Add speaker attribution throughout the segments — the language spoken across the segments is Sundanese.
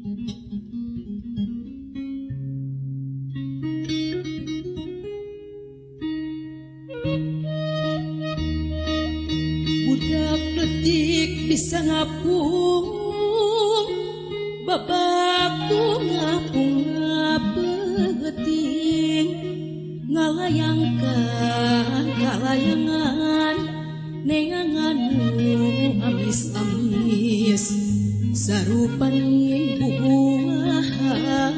Speaker 1: Budak letik bisa ngapung, bapakku ngapung ngapeuting, ngalayangkan kalayangan, neangan nu amis-amis, sarupaning bubuahan,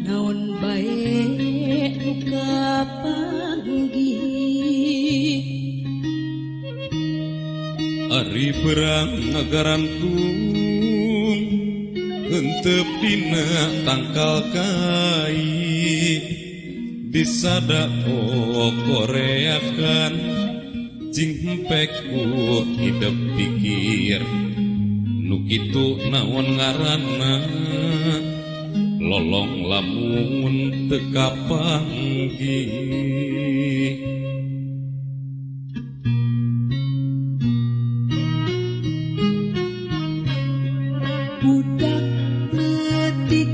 Speaker 1: naon bae nu kapanggih.
Speaker 2: Ari perang ngagarantung hentep dina tangkal kai, disada koreakan cing empek ku hidep pikir, nu kitu naon ngaranna lolong lamun teu kapanggih.
Speaker 1: Budak letik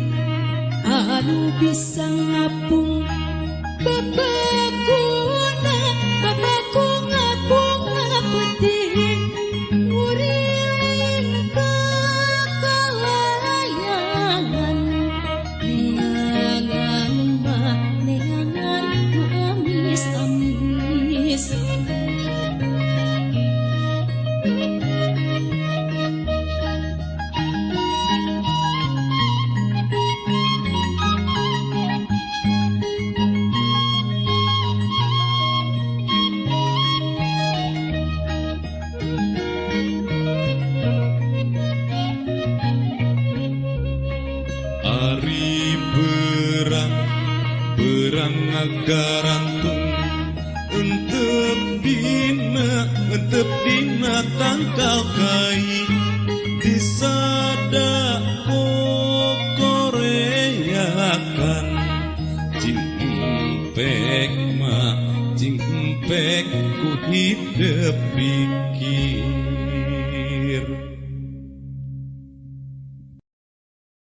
Speaker 1: anu bisa ngapung, bapakuna bapakku ngapung ngapeuting, nguriling ka kalayangan, neangan mah neangan nu amis-amis.
Speaker 2: Ari berang berang ngagarantung entep dina tangkal kai, disada koreakan cing empek mah cing empek ku hidep pikir.